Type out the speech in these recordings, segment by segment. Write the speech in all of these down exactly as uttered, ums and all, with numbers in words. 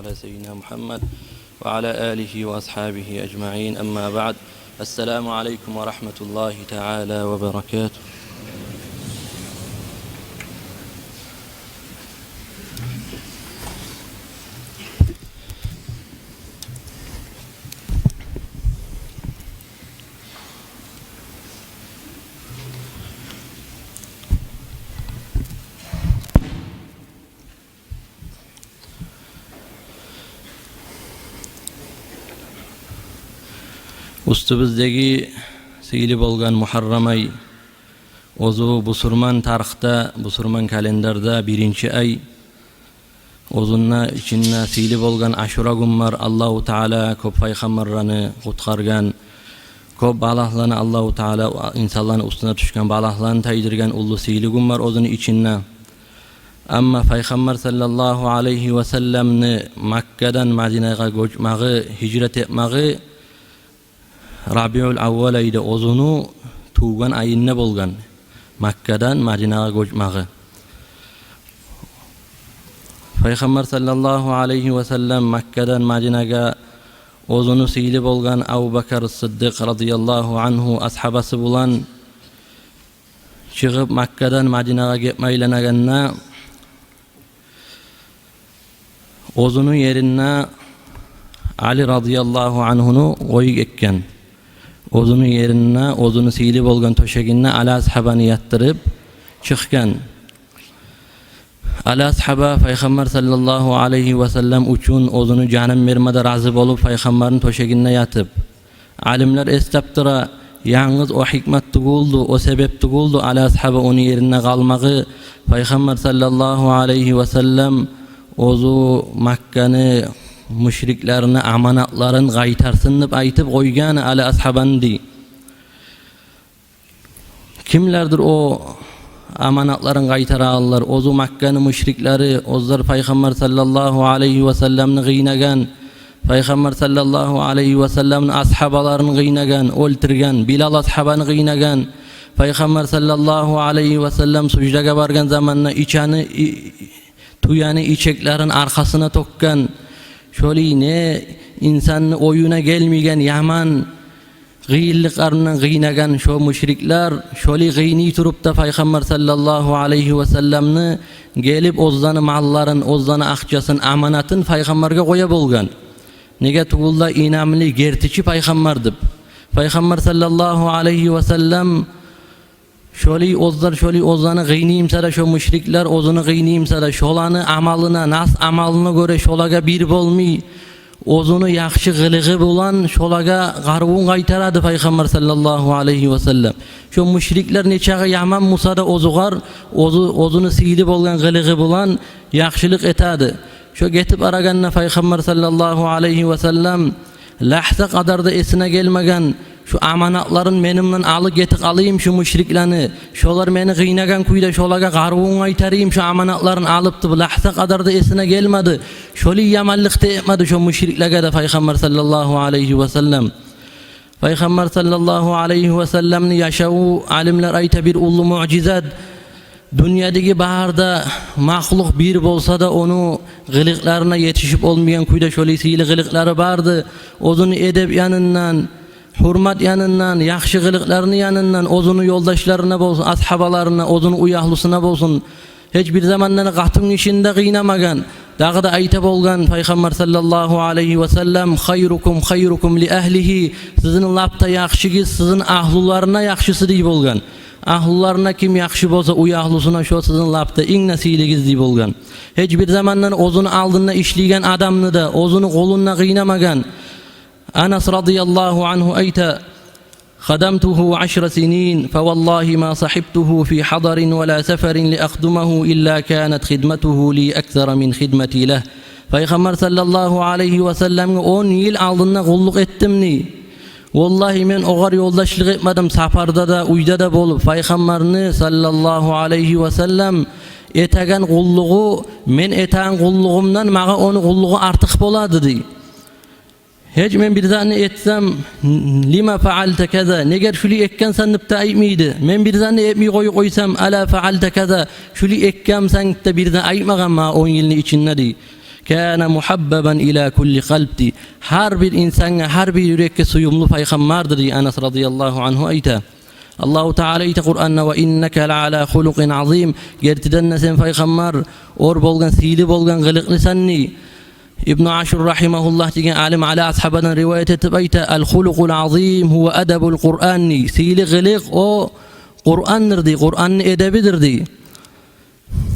على سيدنا محمد وعلى آله وأصحابه أجمعين. أما بعد. السلام عليكم ورحمة الله تعالى وبركاته. Уьстюбюздеги сыйлы болгъан Мугьаррам ай, оьзю бусурман тарихде, бусурман календарда биринчи ай. Оьзюнде ичинде сыйлы болгъан Ашура гюн бар. Аллагьу Таала кёп пайхаммарланы къутгъаргъан, кёп балагьланы, Аллагьу Таала инсанланы уьстюне тюшген балагьланы тайдыргъан уллу сыйлы гюн бар оьзюню ичинде. Амма Пайхаммар саллаллагьу алайгьи ва салламны Маккадан Мадинагъа гёчмеги, гьижрат этмеги Рабиул Аввал айда, оьзюню тувгъан айында болгъан, Маккадан Мадинагъа гёчмеги. Пайхаммар саллаллагьу алайгьи ва саллам Маккадан Мадинагъа оьзюню сыйлы болгъан Абубакар Сыддыкъ радияллагьу ангьу асгьабасы булан чыгъып, Маккадан Мадинагъа гетме айланагъанда, оьзюню еринде Али радияллагьу ангьуну къоюп гетген. Оьзюню еринде, оьзюню сыйлы болгъан тёшегинде Али асгьабаны ятдырып чыкъгъан. Али асгьаба Пайхаммар саллаллагьу алайгьи ва саллам учун оьзюню жанын берме де рази болуп, Пайхаммарны тёшегинде ятып. Алимлер эс тапдыра, янгыз о гьикмат тюгюлдю, о себеп тюгюлдю Али асгьаба ону еринде къалмагъы. Пайхаммар саллаллагьу алайгьи ва саллам оьзю Макканы мушриклерини аманатларын къайтарсын деп айтып къойгъан Али асгьабаны, дей. Кимлердир о аманатларын къайтарагъанлар? Оьзю Макканы мушриклери, оьзлер Пайхаммар саллаллагьу алайгьи ва салламны къыйнагъан, Пайхаммар саллаллагьу алайгьи ва салламны асгьабаларын къыйнагъан, оьлтюрген, Билал асгьабаны къыйнагъан, Пайхаммар саллаллагьу алайгьи ва саллам суждагъа баргъан заманда ичаны, и-, тюени ичеклерин аркъасына тёкген, шолай не инсанны оюна гелмейген яман къыйынлыкъларындан къыйнагъан шо мушриклер, шолай къыйный туруп да Пайхаммар саллаллагьу алайгьи ва салламны гелип оьзлени малларын, оьзлени акъчасын, аманатын Пайхаммаргъа къоя болгъан. Неге тюгюл де инамлы, гертичи Пайхаммар деп. Пайхаммар саллаллагьу алайгьи ва саллам шолай оьзлер, шолай оьзлени къыйнаймса да, шо мушриклер оьзюню къыйнаймса да, шоланы амалына, нас амалына гёре шолагъа бир болмай, оьзюню яхшы къылыгъы булан шолагъа къарувун къайтарады Пайхаммар саллаллагьу алайгьи ва саллам. Шо мушриклер нечакъы яман буса да оьзюгер, оьзю, оьзюню сыйлы болгъан къылыгъы булан яхшылыкъ этеди. Шо гетип барагъанда Пайхаммар саллаллагьу алайгьи ва саллам лагьза къадар да эсине гелмеген, шу аманатларын менимден алып гетип къалайым шу мушриклени, шолар мени къыйнагъан кюйде, шолагъа къарувун къайтарайым шу аманатларын алып деп, лагьза къадар да эсине гелмеди. Шолай яманлыкъ да этмеди шо мушриклеге де Пайхаммар саллаллагьу алайгьи ва саллам. Пайхаммар саллаллагьу алайгьи ва салламны яшаву, алимлер айта, бир уллу муъжизат. Дюньядагъы бары да махлукъ бир болса да, ону къылыкъларына етишип болмайгъан кюйде шолай сыйлы къылыкълары барды. Оьзюню эдеп янындан, гьюрмат янындан, яхшы къылыкъларыны янындан, оьзюню ёлдашларына болсун, асгьабаларына, оьзюню уьягьлюсюне болсун, гьеч бир заманда къатын гишини де къыйнамагъан. Дагъы да айта болгъан Пайхаммар саллаллагьу алайгьи ва саллам: «Хайрукум хайрукум ли агьлигьи», сизин лап да яхшыгъыз сизин агьлюлерине яхшысы, дей болгъан. Агьлюлерине ким яхшы болса, уьягьлюсюне, шо сизин лап да инг де сыйлыгъыз, дей болгъан. Гьеч бир заманда оьзюню алдында ишлейген адамны да, оьзюню къулун да къыйнамагъан. Анас радияллагьу ангьу айта: «خدمته عشر سنين، فوالله ما صحبته في حضر ولا سفر لأخدمه إلا كانت خدمته لي أكثر من خدمتي له». Пайхаммар саллаллагьу алайгьи ва салламгъа он йыл алдында къуллукъ этдим, дей. Валлагьи, мен огъар ёлдашлыкъ этмедим, сапарда да, уьйде де болуп, Пайхаммарны саллаллагьу алайгьи ва саллам этеген къуллугъу мен этеген къуллугъумдан магъа ону къуллугъу артыкъ болады, дей. Гьеч мен бир затны этсем: «Лима фаъалта каза? Негер шулай этгенсен?» — деп де айтмайды. Мен бир затны этмей къоюп къойсам: «Ала фаъалта каза? Шулай этгенсен?» — деп де бир де айтмагъан магъа он йылны ичинде, дей. كان محببا إلى كل قلب, дей. Гьар бир инсангъа, гьар бир юрекге сююмлю пайхаммардыр, дей, Анас радияллагьу ангьу айта. Аллагьу Таала айта Къуранда: وإنك لعلى خلق عظيم. Гертиден де сен, пайхаммар, оьр болгъан, сыйлы болгъан къылыкълысан, дей. Ибну Ашур рагьимагьуллагь деген алим Али асгьабадан риваят этип айта: الخلق العظيم هو أدب القرآن, дей. Сыйлы къылыкъ о Къурандыр, дей, Къуранны эдебидир, дей.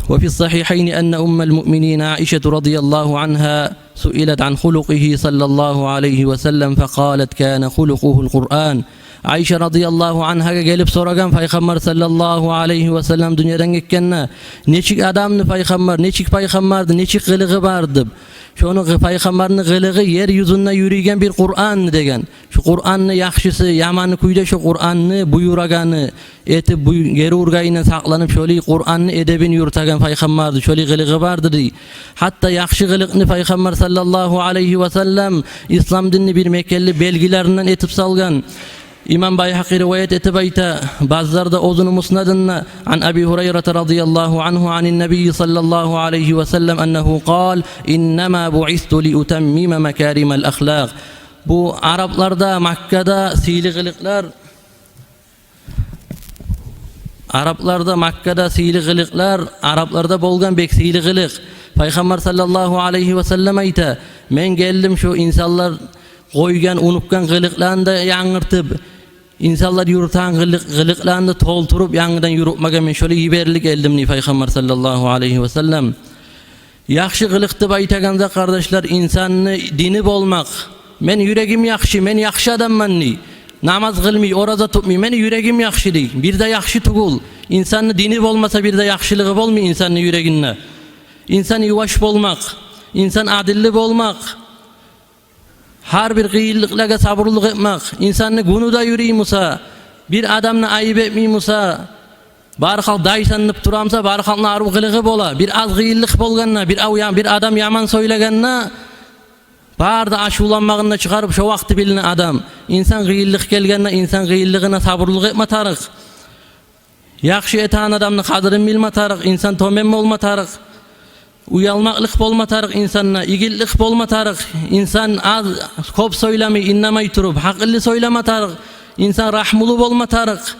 وفي الصحيحين أن أم المؤمنين عائشة رضي الله عنها سئلت عن خلقه صلى الله عليه وسلم فقالت: كان خلقه القرآن. Айша радияллагьу ангьагъа гелип сорагъан пайхаммар саллаллагьу алайгьи васаллам дюньядан гетгенде: «Нечик адамды пайхаммар, нечик пайхаммарды, нечик къылыгъы бар?» — деп. «Шону къы-, пайхаммарны къылыгъы ер юзюнде юрюйген бир Къуран», — деген. Шо Къуранны яхшысы, яманы кюйде шо Къуранны буюрагъаны, этип буй-, гери ургъайындан сакъланып, шолай Къуранны эдебин юрютеген пайхаммарды, шолай къылыгъы барды, дей. Гьатта яхшы къылыкъны пайхаммар саллаллагьу алайгьи васаллам ислам динни бир мекенли белгилеринден этип салгъан. Имам Байгьакъи риваят этип айта, Баззар да оьзюню Муснадында, عن أبي هريرة رضي الله عنه عن النبي صلى الله عليه وسلم أنه قال: إنما بعثت لأتمم مكارم الأخلاق. Бу арапларда, Маккада сыйлы къылыкълар, арапларда, Маккада сыйлы къылыкълар, арапларда болгъан бек сыйлы къылыкъ. Пайхаммар саллаллагьу алайгьи васаллам айта: «Мен гелдим шо инсанлар къойгъан, унутгъан къылыкъланы да янгыртып, инсанлар юрютеген къылыкъ-, къылыкъланы да толтуруп, янгыдан юрютмеге мен шолай йиберилип гелдим», — дей пайхаммар саллаллагьу алайгьи васаллам. Яхшы къылыкъ деп айтагъанда, къардашлар, инсанны дини болмакъ. «Мен юрегим яхшы, мен яхшы адамман», — дей. «Намаз къылмай, ораза тутмай, мени юрегим яхшы», — дей. Бир де яхшы тюгюл. Инсанны дини болмаса, бир де яхшылыгъы болмай инсанны юрегинде. Инсан юваш болмакъ, инсан адилли болмакъ. Гьар бир къыйынлыкълагъа сабурлукъ этмек. Инсанны гюню де юрюй буса, бир адамны айып этмей буса, бары халкъ дайсан деп тура буса, бары халкъны арив къылыгъы бола. Бир аз къыйынлыкъ болгъанда, бир ав-, я-, бир адам яман сёйлегенде, бары да ачувланмагъын да чыгъарып, шо вакъти билине адам. Инсан къыйынлыкъ гелгенде, инсан къыйынлыгъына сабурлукъ этме тарыкъ. Яхшы этеген адамны къадирин билме тарыкъ, инсан тёбен болма тарыкъ. Уялмакълыкъ болма тарыкъ инсанда, игитлик болма тарыкъ. Инсан аз, кёп сёйлемей, иннемей туруп, гьакъыллы сёйлеме тарыкъ. Инсан рагьмулу болма тарыкъ.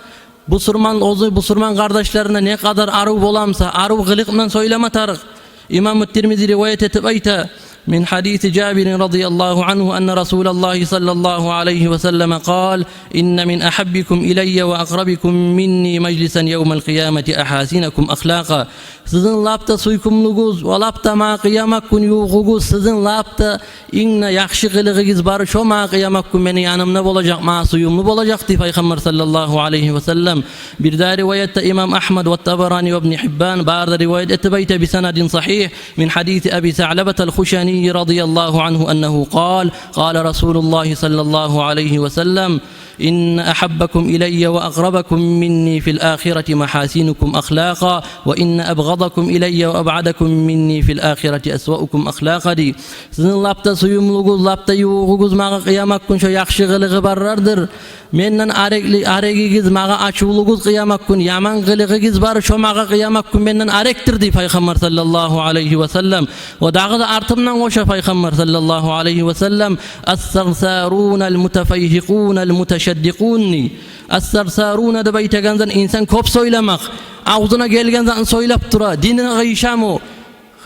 Бусурман оьзю, бусурман къардашларына не къадар арив бола буса, арив къылыкъ булан сёйлеме тарыкъ. Имаму Тирмизи риваят этип айта, من حديث جابر رضي الله عنه أن رسول الله صلى الله عليه وسلم قال: إن من أحبكم إلي وأقربكم مني مجلسا يوم القيامة أحاسنكم أخلاقا. Сизин лап да сюйкюмлюгюз ва лап да магъа къыямат гюн ювугъугъуз, сизин лап да инг де яхшы къылыгъыгъыз бар, шо магъа къыямат гюн мени янымда болажакъ, магъа сюйкюмлю болажакъ, дей пайхаммар саллаллагьу алайгьи васаллам. Бир де риваятда имам Агьмад ва Табарани ва Ибн Гьиббан бары да риваят этип айта بسند صحيح من حديث أبي ثعلبة الخشني رضي الله عنه أنه قال: قال رسول الله صلى الله عليه وسلم: إن أحبكم إلي وأقربكم مني في الآخرة محاسنكم أخلاقا، وإن أبغضكم إلي وأبعدكم مني في الآخرة أسوأكم أخلاقا, дей. Сизин лап да сюйкюмлюгюз, лап да ювугъугъуз магъа къыямат гюн шо яхшы къылыгъы барлардыр. Менден арекли-, арегигиз, магъа ачувлугъуз къыямат гюн, яман къылыгъыгъыз бар, шо магъа къыямат гюн менден арекдир, дей пайхаммар саллаллагьу алайгьи васаллам. Ва дагъы да артындан къоша пайхаммар саллаллагьу алайгьи васаллам: الثرثارون المتفيهقون المتشدقون, дей. الثرثارون деп айтагъанда, инсан кёп сёйлемек, авзуна гелген затын сёйлеп тура, динине къыйышамы,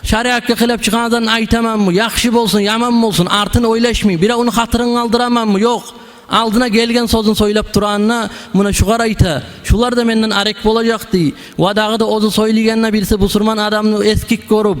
шариатгъа хилап чыгъагъан затын айтаманмы, яхшы болсун, яман болсун, артын ойлашмай, биревню хатирин къалдыраманмы, ёкъ. Алдына гелген сёзюн сёйлеп турагъанда, муна шугъар айта, шулар да менден арек болажакъ, дей. Ва дагъы да оьзю сёйлегенде бириси бусурман адамны эксик гёрюп,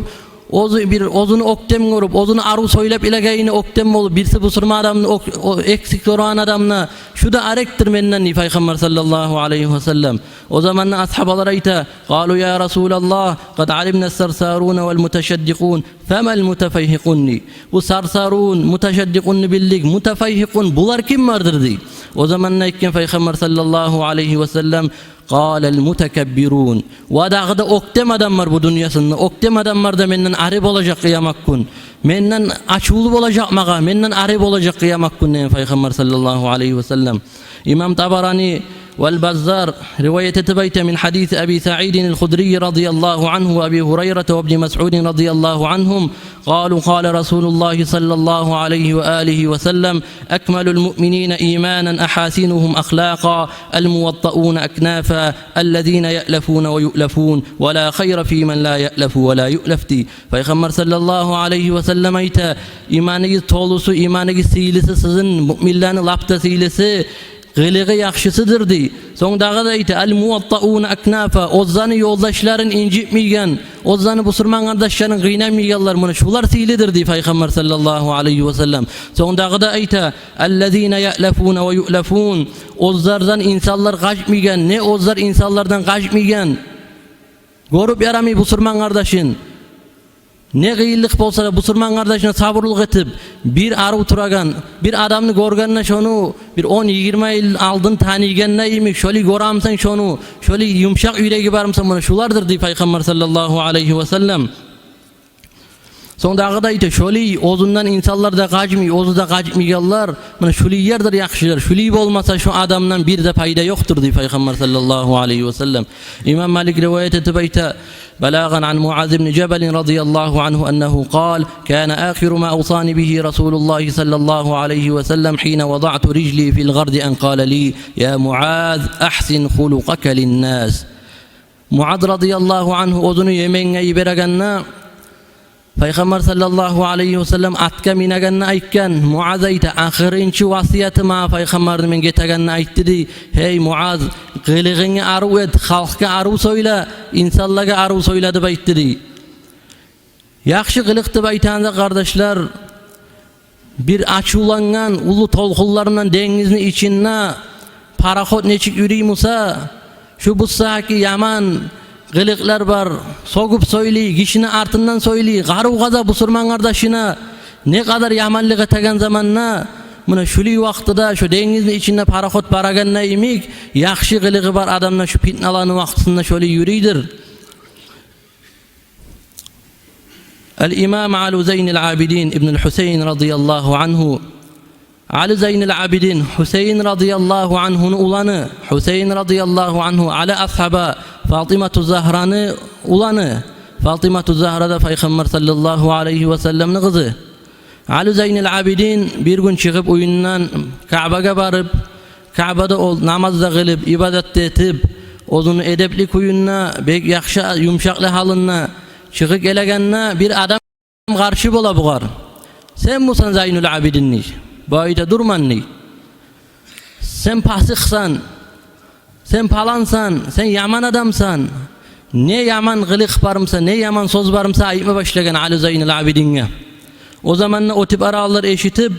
оьзю бир, оьзюню оьктем гёрюп, оьзюню арив сёйлеп илегенине оьктем болуп, бириси бусурман адамны оьк-, о-, эксик гёреген адамны, шу да арекдир менден, дей пайхаммар саллаллагьу алайгьи васаллам. О заманда асгьабалар айта: قالوا يا رسول الله قد علمنا الثرثارون والمتشدقون فما المتفيهقون, дей. Бу сарсарун, муташаддикъунну билдик, мутафайгьикъун, булар кимлердир, дей. О заманда айтгъан пайхаммар саллаллагьу алайгьи васаллам: قال المتكبرون. Ва дагъы да оьктем адамлар бу дюньясында, оьктем адамлар да менден ари болажакъ къыямат гюн. Менден ачувлу болажакъ магъа, менден ари болажакъ къыямат гюн, деген пайхаммар саллаллагьу алайгьи васаллам. Имам Табарани Вал Баззар риваят этип айта, мин хадиси Аби Саидин аль-Худрий радияллагьу аньгьу ва Аби Гьурайрата ва ибни Масъудин радияллагьу аньгьум, къалу, къала Расулуллагьи саллаллагьу алайгьи ва алигьи ва саллам: акмалул муъминина иманан ахасинугьум ахлакъа, аль-муваттаъуна акнафа, аллазина яълафуна ва юълафун, ва ла хайра фи ман ла яълафу ва ла юълаф, дей. Пайхаммар саллаллагьу алайгьи ва саллам айта: иманыгъыз толусу, иманыгъыз сыйлысы сизин, муъминлени лап да сыйлысы, къылыгъы яхшысыдыр, дей. Сонг дагъы да айта: аль-муваттаъуна акнафа, оьзлени ёлдашларын инжитмейген, оьзлени бусурман къардашларын къыйнамайгъанлар, муна шулар сыйлыдыр, дей Пайхаммар саллаллагьу алайгьи ва саллам. Сонг дагъы да айта: аллазина яълафуна ва юълафун, оьзлерден инсанлар къачмайгъан, не оьзлер инсанлардан къачмайгъан. Гёрюп ярамай бусурман къардашын, не къыйынлыкъ болса да, бусурман къардашына сабурлукъ этип, бир арив турагъан, бир адамны гёргенде, шону бир он-йигирма йыл алдын таныйгъанда йимик, шолай гёремисен шону, шолай юмшакъ юреги бармыса, муна шулардыр, дей Пайхаммар саллаллагьу алайгьи ва саллам. Сонг дагъы да айта: шолай оьзюнден инсанлар да къачмай, оьзю де къачмайгъанлар, муна шулайлардыр яхшылар, шулай болмаса, шо адамдан бир де пайда ёкъдур, дей Пайхаммар саллаллагьу алайгьи ва саллам. Имам Малик риваят этип айта, بلاغا عن معاذ بن جبل رضي الله عنه أنه قال: كان آخر ما أوصاني به رسول الله صلى الله عليه وسلم حين وضعت رجلي في الغرد أن قال لي: يا معاذ، أحسن خلقك للناس. Муаз радияллагьу аньгьу оьзюню Йеменге йиберегенде, Пайхаммар саллаллагьу алайгьи ва саллам атгъа минегенде айтгъан, Муаз айта: ахырынчы васияты магъа Пайхаммарны мен гетегенде айтды, дей: гьей Муаз, къылыгъынгны арив эт, халкъгъа арив сёйле, инсанлагъа арив сёйле, деп айтды, дей. Яхшы къылыкъ деп айтагъанда, къардашлар, бир ачувлангъан уллу толкъунлар булан денгизни ичинде пароход нечик юрюй буса, шу бусагьатгъы яман къылыкълар бар, сёгюп сёйлей, гишини артындан сёйлей, къарыв къаза бусурман къардашына, не къадар яманлыкъ этеген заманда, муна шулай вакътиде, шу денгизни ичинде пароход барагъанда йимик, яхшы къылыгъы бар адам да шу питналаны вакътисинде шолай юрюйдюр. Аль-Имам Али Зайнул Абидин ибн аль-Хусейн радияллагьу аньгьу. Али Зайнул Абидин, Хусейн радияллагьу аньгьуну уланы, Хусейн радияллагьу аньгьу, Али асгьаба, Фатимату Загьраны уланы. Фатимату Загьра да Пайхаммар саллаллагьу алайгьи ва салламны къызы. Али Зайнул Абидин бир гюн чыгъып уьюнден Каъбагъа барып, Каъбада ол намаз да къылып, ибадат да этип, оьзюню эдепли кююнде, бек яхшы, юмшакълы гьалында чыгъып гелегенде, бир адам къаршы бола бугъар. «Сен мусен Зайнул Абидин?» — дей. Бу айта: «Дюрмен», — дей. «Сен пасыкъсан, сен палансан, сен яман адамсан. Не яман къылыкъ бармыса, не яман сёз бармыса, айтма башлагъан Али Зайнул Абидинге». О заманда оьтюп аралар эшитип,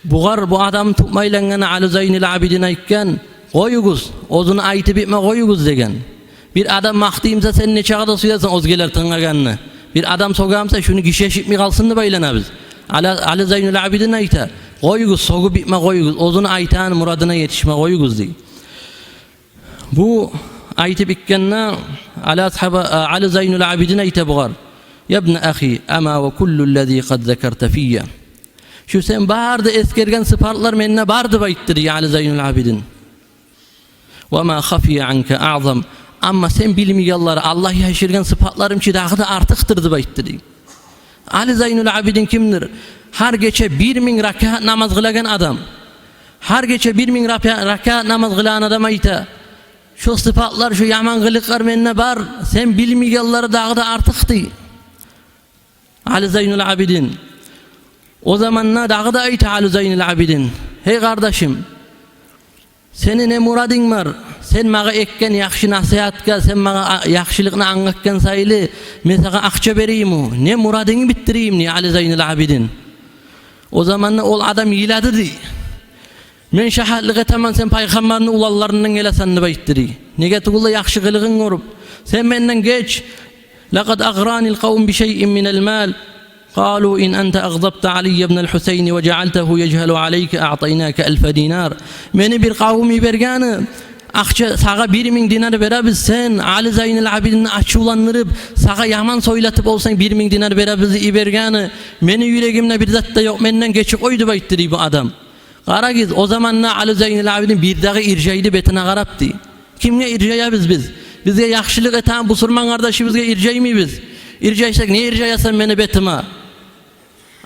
бугъар, бу адамны тутмайлангъаны Али Зайнул Абидин айтгъан: «Къоюгъуз, оьзюню айтып битме къоюгъуз», — деген. Бир адам макътаймыса, сен нечакъы да сюесен оьзгелер тынглагъанны. Бир адам сёгемиса, шуну гиши эшитмей къалсын деп айланабыз. Али, Али Зайнул Абидин айта: «Къоюгъуз, сёгюп битме къоюгъуз, оьзюню айтагъан мурадына етишме къоюгъуз», — дей. Бу айтып битгенде, Али асгьаба, а, Али Зайнул Абидин айта бугъар: «يا ابن أخي، أما وكل الذي قد ذكرت في». «Шу сен бары да эсгерген сыпатлар менде бар», — деп айтды, дей Али Зайнул Абидин. «وما خفي عنك أعظم». «Амма сен билмейгенлер, Аллагь яшыргъан сыпатларым чы дагъы да артыкъдыр», — деп айтды, дей. Али Зайнул Абидин кимдир? Гьар гече бир минг ракаат намаз къылагъан адам. Гьар гече бир минг рапя-, ракаат намаз къылагъан адам айта: «Шу сыпатлар, шу яман къылыкълар менде бар, сен билмейгенлери дагъы да артыкъ», — дей Али Зайнул Абидин. О заманда дагъы да айта Али Зайнул Абидин: «Гьей къардашым, сени не мурадынг бар? Сен магъа этген яхшы насигьатгъа, сен магъа а-, яхшылыкъны англатгъан сайлы, мен сагъа акъча берейимми? Не мурадынгны битдирейим?» — дей Али Зайнул Абидин. О заманда ол адам йылады, дей. «Мен шагьатлыкъ этемен, сен Пайхаммарны уланларындан гелесен», — деп айтды, дей. «Неге тюгюл де яхшы къылыгъынг гёрюп. Сен менден геч. لقد أغراني القوم بشيء من المال. قالوا: إن أنت أغضبت علي بن الحسين وجعلته يجهل عليك أعطيناك ألف دينار». Мени бир къавум йибергени, акъча, сагъа бир минг динар беребиз, сен Али Зайнул Абидинни ачувландырып, сагъа яман сёйлетип болсанг, бир минг динар беребиз деп йибергени, мени юрегимде бир зат да ёкъ, менден гечип къой, деп айтды, дей, бу адам. Къарагъыз, о заманда Али Зайнул Абидин бирдагъы иржайды бетине къарап, дей. Кимге иржаябыз биз? Бизге яхшылыкъ этеген бусурман къардашыбызгъа иржаймы биз? Иржайсакъ, не иржаясан мени бетиме?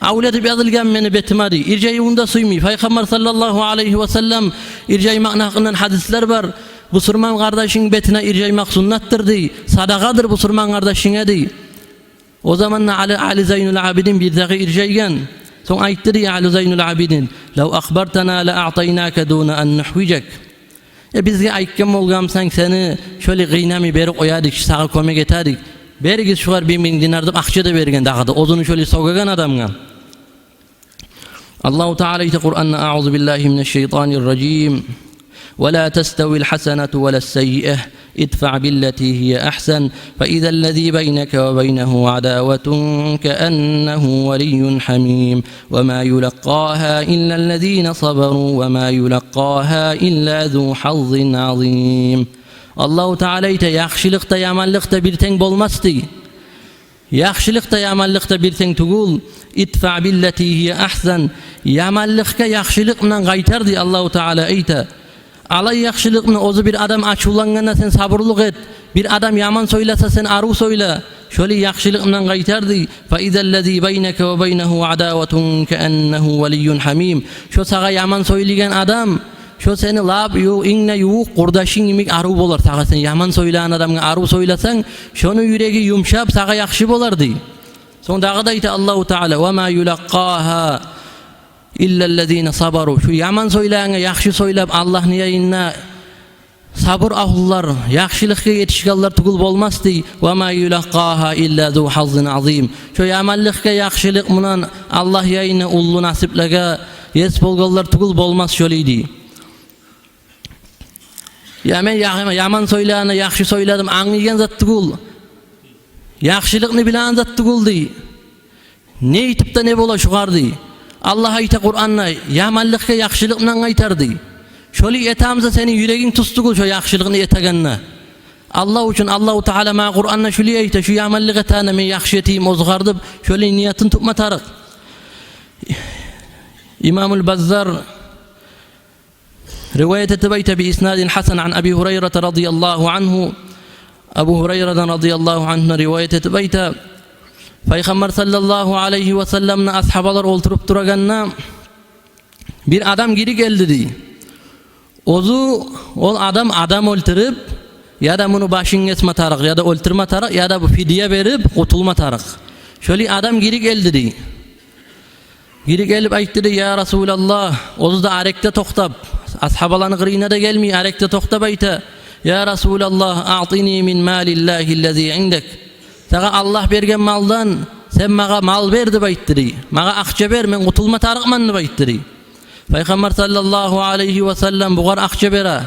Авлия деп язылгъан мени бетиме, дей. Иржайывну да сюймей. Пайхаммар саллаллагьу алайгьи васаллам иржаймакъны гьакъындан гьадислер бар. Бусурман къардашынгны бетине иржаймакъ суннатдыр, дей. Садагъадыр бусурман къардашынга, дей. О заманда Али, Али Зайнул Абидин бирдагъы иржайгъан. Сонг айтды, дей, Али Зайнул Абидин: «Лав ахбартана ла аътайнака дуна ан нухвижак». Э, бизге айтгъан болгъанмысан, сени шолай къыйнамай берип къоя эдик, сагъа кёмек эте эдик. Беригиз шугъар бир минг динар деп, акъча да берген дагъы да, оьзюню шолай сёгеген адамгъа. Аллагьу Таала айта Къуранда: «Аъузу биллагьи минаш шайтанир ражим. Ва ла таставил хасанату ва лас саййиа, идфаъ биллати гьия ахсан, фа изаллази байнака ва байнагьу адаватун кааннагьу валийюн гьамим. Ва ма юлаккъагьа иллаллазина сабару ва ма юлаккъагьа илла зу хьаззин азим». Аллагьу Таала айта: яхшылыкъ да, яманлыкъ да бир тенг болмас, дей. Яхшылыкъ да, яманлыкъ да бир тенг тюгюл. «Идфаъ биллати гьия ахсан». Яманлыкъгъа яхшылыкъ булан къайтар, дей, Аллагьу Таала айта. Алай яхшылыкъ булан, оьзю бир адам ачувлангъанда сен сабурлукъ эт. Бир адам яман сёйлесе, сен арив сёйле. Шолай яхшылыкъ булан къайтар, дей. «Фа изаллази байнака ва байнагьу адаватун кааннагьу валийюн гьамим». Шо сагъа яман сёйлейген адам, шо сени лап ю-, инг де ювукъ къурдашынг йимик арив болар сагъа. Сен яман сёйлейген адамгъа арив сёйлесенг, шону юреги юмшап, сагъа яхшы болар, дей. Сонг дагъы да айта Аллагьу Таала: «Ва ма юлаккъагьа иллаллазина сабару». Шу яман сёйлейгенге яхшы сёйлеп, Аллагьны янында сабур агьлулар, яхшылыкъгъа етишгенлер тюгюл болмас, дей. «Ва ма юлаккъагьа илла зу хьаззин азим». Шо яманлыкъгъа яхшылыкъ булан Аллагь янында уллу насиплеге ес болгъанлар тюгюл болмас шолай, дей. Я мен я-, яман сёйлегенни яхшы сёйледим, англайгъан зат тюгюл. Яхшылыкъны билеген зат тюгюл, дей. Не этип де не бола шугъар, дей. Аллагь айта Къуранда: «Яманлыкъгъа яхшылыкъ булан къайтар», дей. Шолай этемиса, сени юрегинг тюз тюгюл шо яхшылыкъны этегенде. Аллагь учун, Аллагьу Таала магъа Къуранда шулай айта, шу яманлыкъ этегенде мен яхшы этейим оьзюгъар деп, шолай ниятынг тутма тарыкъ. Имамул Баззар риваят этип айта, би иснадин хьасан, ан Аби Гьурайрата радияллагьу ангьу. Абу Гьурайрадан радияллагьу ангьудан риваят этип айта, Пайхаммар саллаллагьу алайгьи васалламны асгьабалар олтуруп турагъанда, бир адам гирип гелди, дей. Оьзю, ол адам адам оьлтюрюп, яда муну башын гесме тарыкъ, яда оьлтюрме тарыкъ, яда бу фидия берип къутулма тарыкъ. Шолай адам гирип гелди, дей. Гирип гелип айтды, дей: «Я Расулаллагь», оьзю де арекде токътап, асгьабаланы къырыйына да гелмей, арекде токътап айта: «Я Расулаллагь, аътини мин малиллагьи ллази индак». Сагъа Аллагь берген малдан сен магъа мал бер деп айтды, дей. Магъа акъча бер, мен къутулма тарыкъман деп айтды, дей. Пайхаммар саллаллагьу алайгьи васаллам бугъар акъча бере.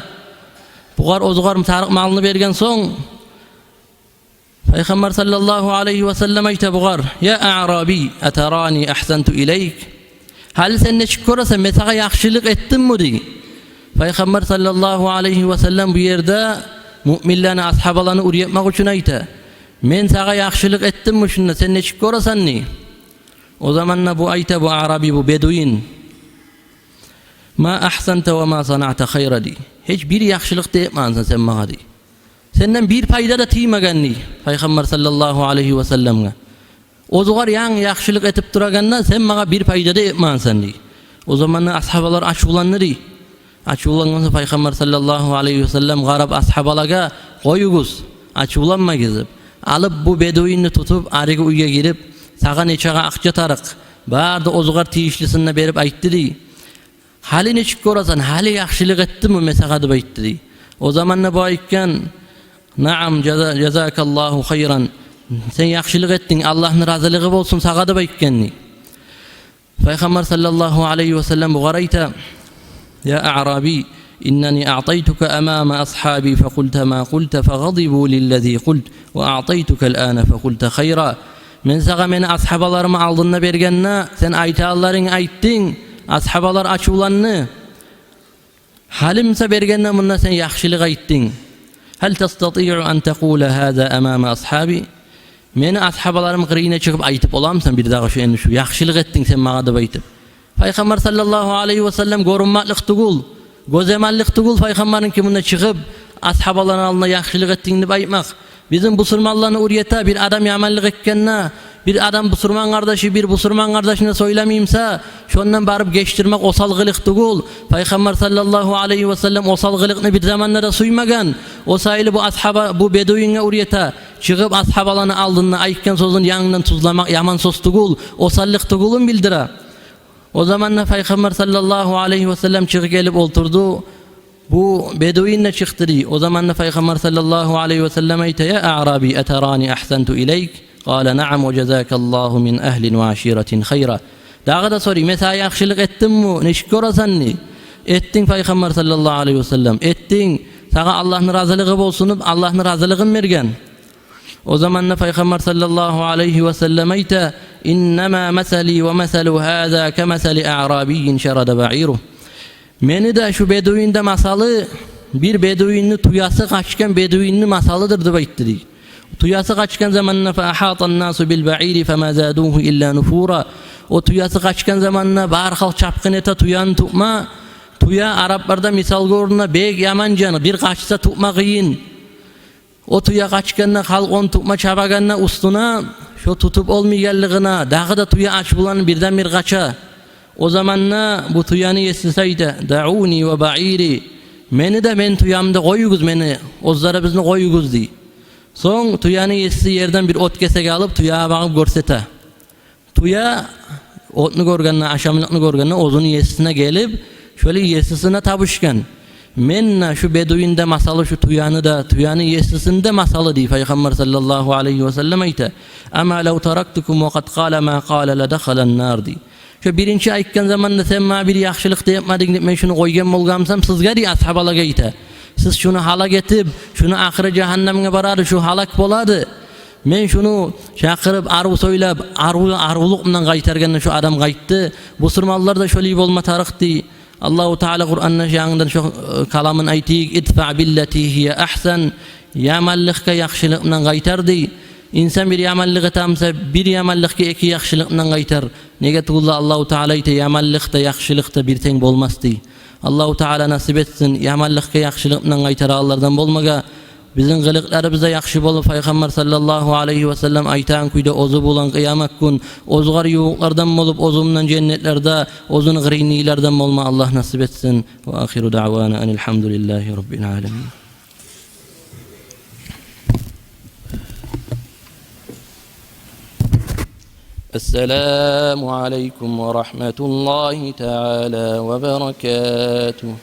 Бугъар, оьзюгъар тарыкъ малны берген сонг, Пайхаммар саллаллагьу алайгьи васаллам айта бугъар: «Я аъраби, атарани ахсанту илайк?» Гьали сен нечик гёресен, мен сагъа яхшылыкъ этдимми, дей. Пайхаммар саллаллагьу алайгьи васаллам бу ерде муъминлени, асгьабаланы уьйретмек учун айта: «Мен сагъа яхшылыкъ этдимми шунда, сен нечик гёресен?» – дей. О заманда бу айта, бу аъраби, бу бедуин: «Ма ахсанта ва ма санаъта хайра», – дей. «Гьеч бир яхшылыкъ да этмегенсен сен магъа», – дей. «Сенден бир пайда да тиймеген», – дей Пайхаммар саллаллагьу алайгьи васалламгъа. «Оьзюгъар янгы яхшылыкъ этип турагъанда, сен магъа бир пайда да этмегенсен», – дей. О заманда асгьабалар ачувланды, дей. Ачувлангъан сонг Пайхаммар саллаллагьу алайгьи васаллам къарап асгьабалагъа: «Къоюгъуз, ачувланмагъыз», – деп. Алып бу бедуинни тутуп, ариги уьйге гирип, сагъа нечакъы акъча тарыкъ, бары да оьзюгъар тийишлисин де берип айтды, дей. «Гьали нечик гёресен, гьали яхшылыкъ этдимми мен сагъа?» – деп айтды, дей. О заманда бу айтгъан: «Наам, жаза-, жазакаллагьу хайран. Сен яхшылыкъ этдинг, Аллагьны разилиги болсун сагъа», – деп айтгъан, дей. Пайхаммар саллаллагьу алайгьи васаллам бугъар айта: «Я аъраби, иннани аътайтука амама асгьаби факъулта ма къулта фагъадибу лиллази къулт, ва аътайтукал ана факъулта хайра». «Мен сагъа мени асгьабаларымны алдында бергенде, сен айтагъанларынгны айтдынг, асгьабалар ачувланды. Гьали буса бергенде мунда сен яхшылыкъ айтдынг. Гьал тастатиъу ан такъула гьаза амама асгьаби? Мени асгьабаларым къырыйына чыгъып айтып боламысан бирдагъы шу, энни шу, яхшылыкъ этдинг сен магъа деп айтып?» Пайхаммар саллаллагьу алайгьи васаллам гёрюнмеклик тюгюл, гёземаллыкъ тюгюл пайхаммарныки мунда чыгъып, асгьабаланы алдында яхшылыкъ этдинг деп айтмакъ. Бизин бусурманланы уьйрете, бир адам яманлыкъ этгенде, бир адам бусурман къардашы бир бусурман къардашына сёйлемейми буса, шондан барып гечдирмек осал къылыкъ тюгюл. Пайхаммар саллаллагьу алайгьи васаллам осал къылыкъны бир заманда да сюймеген. О саялы бу асгьаба, бу бедуинге уьйрете, чыгъып асгьабаланы алдында айтгъан сёзюн янгыдан тюзлемек яман сёз тюгюл, осаллыкъ тюгюлюн билдире. О заманда пайхаммар саллаллагьу алайгьи васаллам чыгъып гелип олтурду. Бу бедуин де чыкъды дей. О заманда пайхаммар саллаллагьу алайгьи васаллам айта: «يا أعرابي، أتراني أحسنت إليك؟ قال: نعم، وجزاك الله من أهل وعشيرة خيرا». Дагъы да сорай: «Мен сагъа яхшылыкъ этдимми? Нечик гёресен?» – дей. «Этдинг, пайхаммар саллаллагьу алайгьи васаллам, этдинг. Сагъа Аллагьны разилиги болсун деп, Аллагьны разилигин берген». О заманда пайхаммар саллаллагьу алайгьи васаллам айта: «إنما مثلي ومثل هذا كمثل أعرابي شرد بعيره». Мени де, шу бедуинни де масалы бир бедуинни, тюеси къачгъан бедуинни масалыдыр деп айтды дей. Тюеси къачгъан заманда: «فأحاط الناس بالبعير فما زادوه إلا نفورا». О тюеси къачгъан заманда бары халкъ чапгъын эте тюени тутма. Тюе арапларда мисал гёрюне бек яман жаны, бир къачса тутма къыйын. О тюе къачгъанда, халкъ ону тутма чабагъанда уьстюне, шо тутуп болмайгъанлыгъына, дагъы да тюе ач булан бирден-бир къача. О заманда бу тюени еси айта: «دعوني وبعيري». «Мени де, мени тюемни де къоюгъуз, мени, оьзлеригизни къоюгъуз», – дей. Сонг тюени еси ерден бир от кесек алып, тюеге багъып гёрсете. Тюе отну гёргенде, ашамлыкъны гёргенде, оьзюню есисине гелип, шолай есисине тапшургъан. Мен де шу бедуинни де масалы шу тюени де, тюени есисини де масалы, дей, пайхаммар саллаллагьу алайгьи васаллам айта: «أما لو تركتكم وقد قال ما قال لدخل النار», – дей. Шо биринчи айтгъан заманда: «Сен магъа бир яхшылыкъ да этмединг», – деп, мен шуну къойгъан болгъан бусам, сизге, дей, асгьабалагъа айта, сиз шуну гьалак этип, шуну ахыры жагьаннемге барады, шу гьалак болады. Мен шуну чакъырып, арив сёйлеп, арив, аривлюк булан къайтаргъанда, шу адам къайтды. Бусурманлар да шолай болма тарыкъ, дей. Аллагьу Таала Къуранда янгыдан шо, э, каламын айтайыкъ: «ادفع بالتي هي أحسن». Яманлыкъгъа яхшылыкъ булан къайтар, дей. Инсан бир яманлыкъ этеми буса, бир яманлыкъгъа эки яхшылыкъ булан къайтар. Неге тюгюл де Аллагьу Таала айта: «Яманлыкъ да, яхшылыкъ да бир тенг болмас», – дей. Аллагьу Таала насип этсин яманлыкъгъа яхшылыкъ булан къайтарагъанлардан болмагъа. Бизин къылыкъларыбыз да яхшы болуп, пайхаммар саллаллагьу алайгьи васаллам айтагъан кюйде оьзю булан къыямат гюн оьзюгер ювукълардан болуп, оьзю булан женнетлерде оьзюню къырыйындагъылардан болма Аллагь насип этсин. وآخر دعوانا أن الحمد لله رب العالمين. السلام عليكم ورحمة الله تعالى وبركاته.